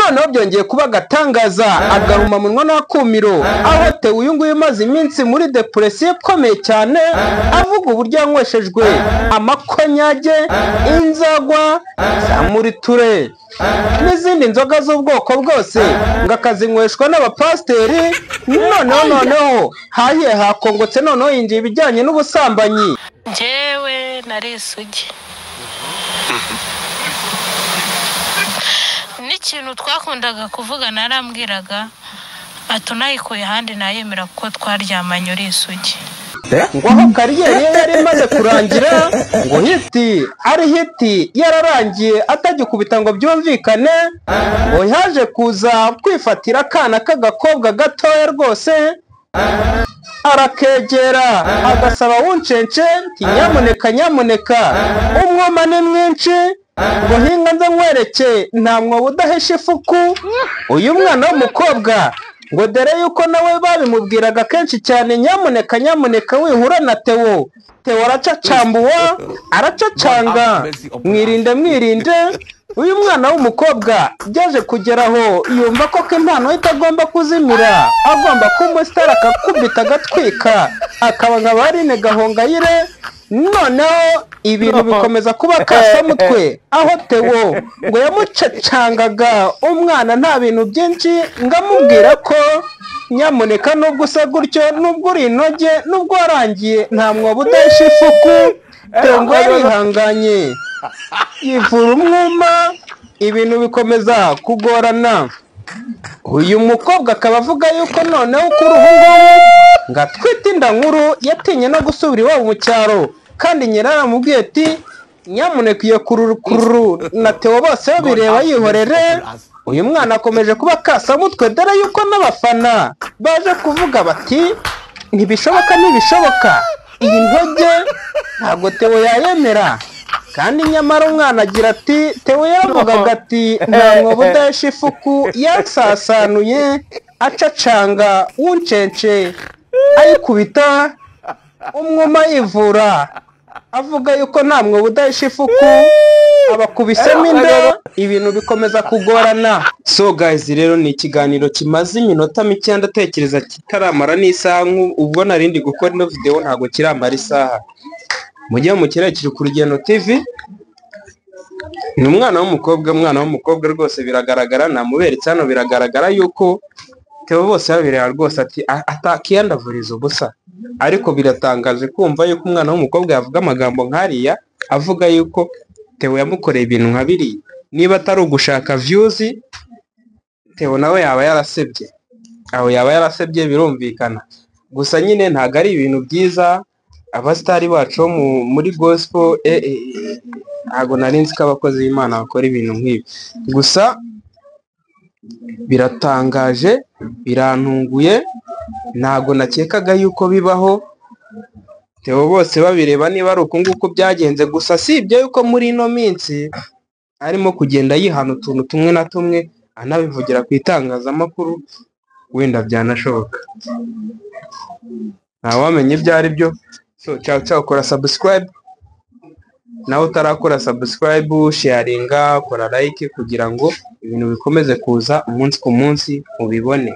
Noneho byongeye kuba agatangaza, agahumamunwa n'akumiro, aho Theo uyu nguyu umaze iminsi muri depression ikomeye cyane, avuga uburyo yanyweshejwe amakonyage, inzagwa za muriture n'izindi nzoga z'ubwoko bwose, ngo akazinyweshwa n'abapasiteri. Noneho hahiye hakongotse, noneho yinjiye ibijyanye n'ubusambanyi. Njyewe nari isugi, n'ikintu twakundaga kuvuga narambwiraga ati unayikuye ahandi nayemera kuko twaryamanye uri isugi. Ngo aho carrière ye yari imaze kurangira, ngo hit ari hit yararangiye atagikubita ngo byumvikane, ngo yaje kuza kwifatira akana k'agakobwa gatoya rwose, arakegera agasaba wuncence nti nyamuneka nyamuneka, umwuma ni mwinshi, ngo hinga nze nkwereke nta mwobo udahesha ifuku. Uyu mwana w'umukobwa ngo dore yuko nawe babimubwiraga kenshi cyane, nyamuneka nyamuneka wihura na Theo. Theo aracacambuwa, aracacanga, mwirinde mwirinde. Uyu mwana w'umukobwa byaje kugera aho yumva ko impano ye itagomba kuzimira, agomba kuba umusitari, akakubita agatwika, akaba nka ba Aline Gahongayire. Noneho ibintu bikomeza kuba kasamutwe, aho Theo ngo yamucacangaga umwana nta bintu byinshi, ngo amubwira ko nyamuneka nubwo usa gutyo, nubwo uri inoge, nubwo warangiye, nta mwobo udahesha ifuku. Theo ngo yarihanganye yivura umwuma, ibintu bikomeza kugorana. Uyu mukobwa akaba avuga yuko noneho kuri ubu ngubu ngo atwite inda nkuru, yatinye no gusubira iwabo mu cyaro, kandi nyina yaramubwiye ati nyamuneka iyo kururu na Theo bose babireba yihorere. Uyu mwana akomeje kuba kasamutwe, dore yuko n'abafana baje kuvuga bati ntibishoboka ntibishoboka, iyi ntoge ntabwo Theo yayemera. Kandi nyamara umwana agira ati Theo yaravugaga ati nta mwobo udahesha ifuku, yasasanuye acacanga wuncence ayikubita umwuma yivura, avuga yuko nta mwobo udahesha ifuku, abakubisemo inda, ibintu bikomeza kugorana. So guys, rero ni ikiganiro kimaze iminota mike, ndatekereza kitaramara n'isaha, ubwo narindi gukora ino video ntabwo kiramara isaha. Mujye mu kirekire ku Rugendo TV. Ni umwana w'umukobwa, umwana w'umukobwa rwose biragaragara, namuberetse hano, biragaragara yuko Theo bose babireba rwose ati atakiyandavuriza ubusa. Ariko biratangaje kumva yuko umwana w'umukobwa yavuga amagambo nk'ariya, avuga yuko Theo yamukoreye ibintu nka biriya. Niba atari ugushaka views, Theo nawe yaba yarasebye, aho yaba yarasebye birumvikana. Gusa nyine ntabwo ari ibintu byiza, abasitari bacu bo muri gospel, ntabwo nari nzi ko abakozi b'Imana bakora ibintu nk'ibi. Gusa biratangaje, birantunguye, ntabwo nakekaga yuko bibaho. Theo bose babireba niba ari uku nguku byagenze. Gusa si ibyo, yuko muri ino minsi arimo kugenda yihana utuntu tumwe na tumwe, anabivugira ku itangazamakuru, wenda byanashoboka, ntawamenya ibyo ari byo. So ciao ciao, kora subscribe nawe utarakora subscribe, sharinga, kora like kugira ngo ibintu bikomeze kuza umunsi ku munsi mubibone.